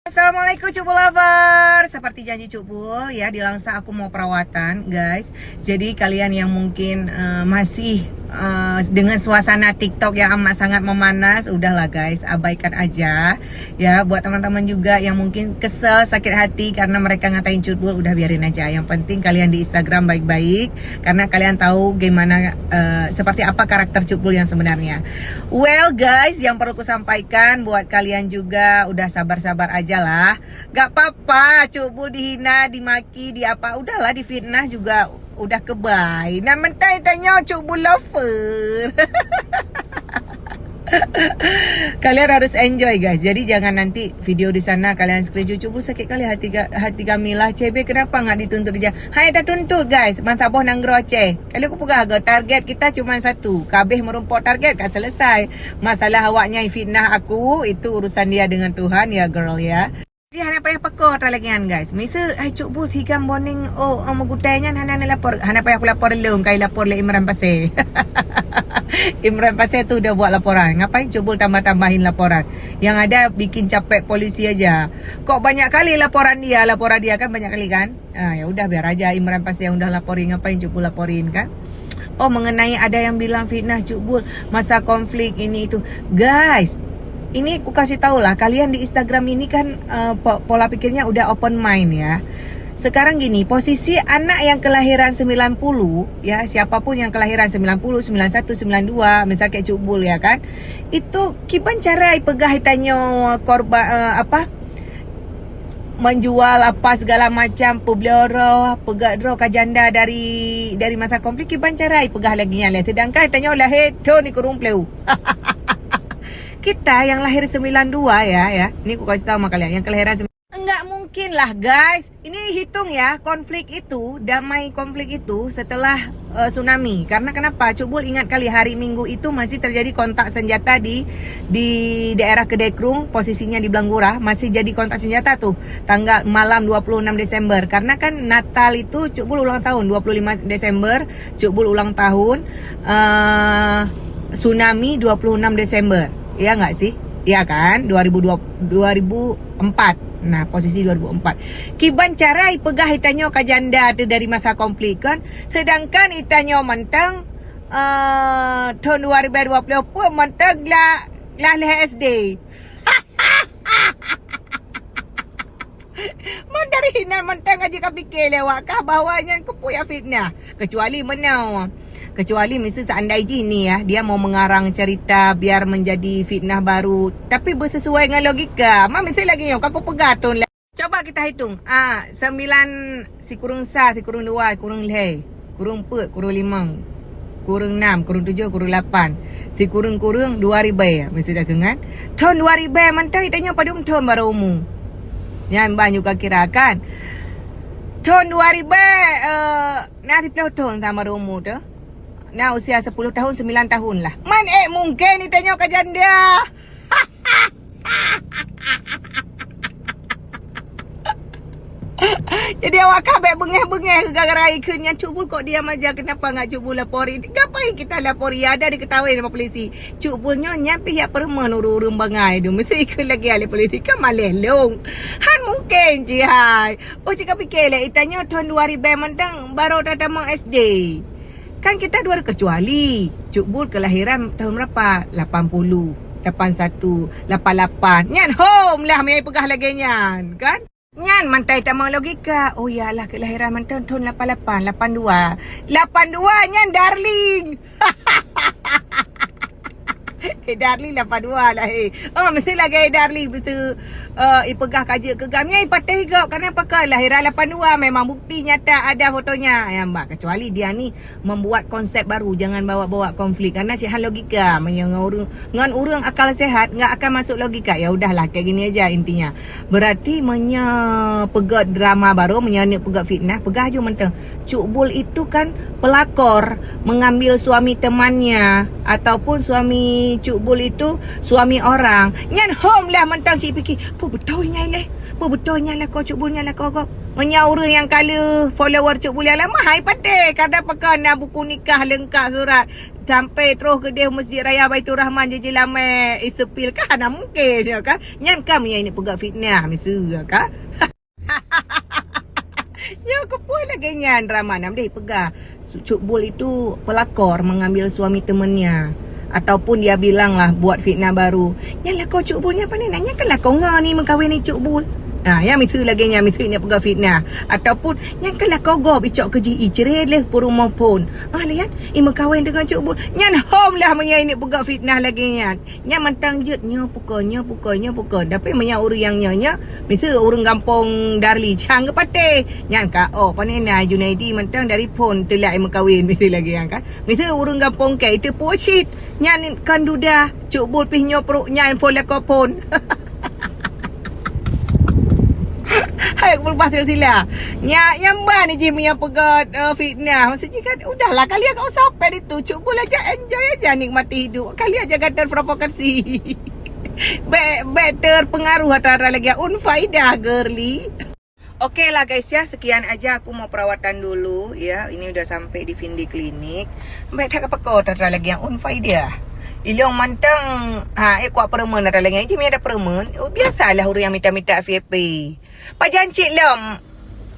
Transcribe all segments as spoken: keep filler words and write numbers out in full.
Assalamualaikum Cukbul Lover. Seperti janji Cukbul ya, di Langsa aku mau perawatan, guys. Jadi kalian yang mungkin uh, masih uh, dengan suasana TikTok yang amat sangat memanas, udahlah guys, abaikan aja. Ya, buat teman-teman juga yang mungkin kesel, sakit hati karena mereka ngatain Cukbul, udah biarin aja. Yang penting kalian di Instagram baik-baik karena kalian tahu gimana uh, seperti apa karakter Cukbul yang sebenarnya. Well guys, yang perlu kusampaikan buat kalian juga, udah sabar-sabar aja lah. Gak apa-apa, Cukbul dihina, dimaki, di apa, udahlah, difitnah juga udah kebai. Nah, mentai tanyoe Cukbul lover. Kalian harus enjoy guys. Jadi jangan nanti video di sana kalian screenshot, "Cukbul, sakit kali hati hati kami lah. C B kenapa nggak dituntut aja?" Hai, tatuntut guys. Mantap boh nanggroe Aceh. Kalau aku peugah ke target kita cuma satu. Kabeh merumpok target ka selesai. Masalah awaknya fitnah aku, itu urusan dia dengan Tuhan ya girl ya. Jadi hana payah pakot lagi kan guys. Misa hai Cukbul sigam boning oh, oh megutai nyan hana na lapor. Hana payah aku lapor lom, kai lapor lé Imran Pasé. Imran Pasé tu udah buat laporan. Ngapain Cukbul tambah-tambahin laporan? Yang ada bikin capek polisi aja. Kok banyak kali laporan dia, laporan dia kan banyak kali kan? Ah, ya udah biar aja Imran Pasé yang udah laporin, ngapain Cukbul laporin kan? Oh, mengenai ada yang bilang fitnah Cukbul masa konflik ini itu. Guys, ini aku kasih tahu lah, kalian di Instagram ini kan uh, pola pikirnya udah open mind ya. Sekarang gini, posisi anak yang kelahiran sembilan puluh ya, siapapun yang kelahiran sembilan puluh, sembilan satu, sembilan dua, misal kayak Cukbul ya kan. Itu kiban cara peugah tanyoe korban uh, apa? Menjual apa segala macam, peubloe droe, peugah droe ka janda dari dari masa konflik, kiban cara peugah lagi nyan leh. Sedangkan tanyoe lahir thon sikureueng pleu. Kita yang lahir sembilan dua ya, ya. Ni aku kasih tahu sama kalian yang kelahiran enggak mungkin lah guys. Ini hitung ya, konflik itu, damai konflik itu setelah uh, tsunami. Karena kenapa? Cukbul ingat kali hari Minggu itu masih terjadi kontak senjata di di daerah Kedai Krung, posisinya di Belanggurah, masih jadi kontak senjata tuh tanggal malam dua puluh enam Desember. Karena kan Natal itu Cukbul ulang tahun dua puluh lima Desember, Cukbul ulang tahun, uh, tsunami dua puluh enam Desember. Ya nggak sih? Ya kan? dua ribu dua, dua ribu empat. Nah, posisi dua ribu empat. Kiban cara peugah tanyoe ka janda tu dari masa konflik kan? Sedangkan tanyoe manteng uh, tahun dua ribu dua puluh pun manteng lah lah leh S D. Man dari hinan manteng aja ka pikir lewat kah bahwa nyan kepui fitnah. Kecuali menau. Kecuali misal seandai jih ni ya, dia mau mengarang cerita biar menjadi fitnah baru. Tapi bersesuai dengan logika. Ma misal lagi nyok, aku peugah ton lah. Coba kita hitung. Ah, sembilan, sikureueng sa, sikureueng dua, sikureueng lhèe, kureueng peuet, kureueng limong, kureueng nam, kureueng tujoh, kureueng lapan, sikureueng-kureueng dua ribèe. Misal dah kengat. Thon dua ribèe mantong tanyoe padum thon baru umu. Nyan ban juga kira kan. Thon dua ribèe, eh, na siplôh thon sama baru umu tu. Na usia sepuluh tahun, sembilan tahun lah. Man eh mungkin tanyoe ka janda. Jadi awak kabeh bengeh-bengeh gara-gara ikheun nyan Cukbul kok diam aja. Kenapa nggak Cukbul lapori? Ngapain kita lapori? Ada diketahui sama polisi. Cukbul nyoe nyan pih ya permen ureueng-ureueng bangai tu. Mesti ikheun lagi ahli polisi. Kan maleh long. Han mungkin cihai. Oh cika pikir leh itanyoe tahun dua ribu mantang baru tatamong S D. Kan kita dua kecuali Cukbul kelahiran tahun berapa? Lapan puluh, lapan satu, lapan lapan. Nyan hom lah meh peugah lagèe nyan, kan? Nyan mantai tamong logika. Oh ya lah kelahiran mantong tahun lapan lapan, lapan dua. Lapan dua nyan darling. Eh, darling lapan dua lah eh. Oh mesti lagèe darling betul. Uh, ipeugah kajik ke gam nyai patéh igok karena pakai lahiran lapan dua memang bukti nyata ada fotonya. Ya mbak kecuali dia ni membuat konsep baru, jangan bawa-bawa konflik karena cik han logika meunyoe ngon ureueng ngon ureueng akal sehat nggak akan masuk logika. Ya udahlah kayak gini aja intinya. Berarti meunyoe peugah drama baru, meunyoe neuk peugah fitnah, peugah aju mantong. Cukbul itu kan pelakor mengambil suami temannya ataupun suami Cuk Bul itu suami orang. Nyan hom lah mantong cit pike, "Peue beutôi nyan leh? Peue beutôi nyan lakoe Cuk Bul nyan lakoe gob?" Meunyoe ureueng nyang ka lheueh follower Cuk Bul nyang lama, hai patéh, kadang pakon na buku nikah leungkap surat, sampai troh keudeh Masjid Raya Baiturrahman jijeulamé isepil, ka hana mungken nyoe kan. Nyan ka meunyoe ini peugah fitnah miseue ka. Nyoe keupeue lagèe nyan, Rama, nam deh peugah, Cuk Bul itu pelakor mengambil suami temennya. Ataupun dia bilang lah buat fitnah baru. Nyan lakoe Cuk Bul nyan pane na, nyan kan lakoe ngon ni meukawen ni Cuk Bul. Ha, nyan miseue lagèe nyan, miseue nyan peugah fitnah. Ataupun nyan kan lakoe gob icok keu jih, i cre leh peurumoh phon. Ah, lihat, i meukawen dengan Cuk Bul. Nyan hom lah meunyoe ini peugah fitnah lagèe nyan. Nyan mantong jeuet nyoe pukon, nyoe pukon, nyoe pukon. Tapi meunyoe ureueng nyang nyoe, nyoe, miseue ureueng gampông Darli, cang geupatéh. Nyan ka, oh, pane na Junaidi mantong dari phon teulak meukawen, miseue lagèe nyan kan. Miseue ureueng gampông Kei, itu pue cit. Nyan kan duda, Cuk Bul pih nyoe pruet nyan phon lakoe phon. Hai, aku berubah silsilah. Nyak nyamban ni jih meunyoe peugah, eh, fitnah. Maksud jih kan, udahlah, kalian gak usah open itu. Cuk Bul aja enjoy aja nikmati hidup. Kalian jangan terprovokasi. Bèk, bèk terpengaruh atra-atra lagèe nyan. Unfaidah, girly. Oke lah guys ya, sekian aja aku mau perawatan dulu ya. Ini udah sampai di Vindi Clinic. Bèk that kapako atra-atra lagèe nyan. Unfaidah. Ilong mantong, ha, eh, kuat peremen atra lagèe nyan. Ini ada peremen. Oh, biasalah ureueng nyang mita-mita F Y P. Pajan cit lom.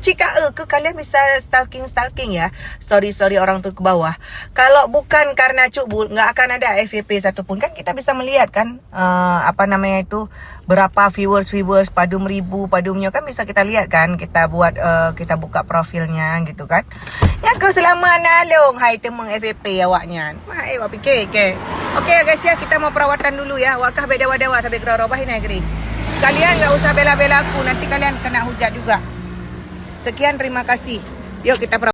Cit ka, eh, ke kalian bisa stalking-stalking ya, story-story orang tu ke bawah. Kalau bukan karena Cuk Bul, nggak akan ada F Y P satu pun. Kan kita bisa melihat kan, eh, apa namanya itu, berapa viewers-viewers, padum ribu, padum nyoe kan bisa kita lihat kan. Kita buat, eh, kita buka profilnya gitu kan. Nyan keuh seulamat na lôn hai teumèe F Y P awaknyan. Mak, eh, awak fikir ke? Oke ya guys ya, kita mau perawatan dulu ya. Awak kah beda dawa-dawa sampai keudroe-droe bah inan geuring. Kalian nggak usah bela-bela aku, nanti kalian kena hujat juga. Sekian, terima kasih. Yuk kita perawat.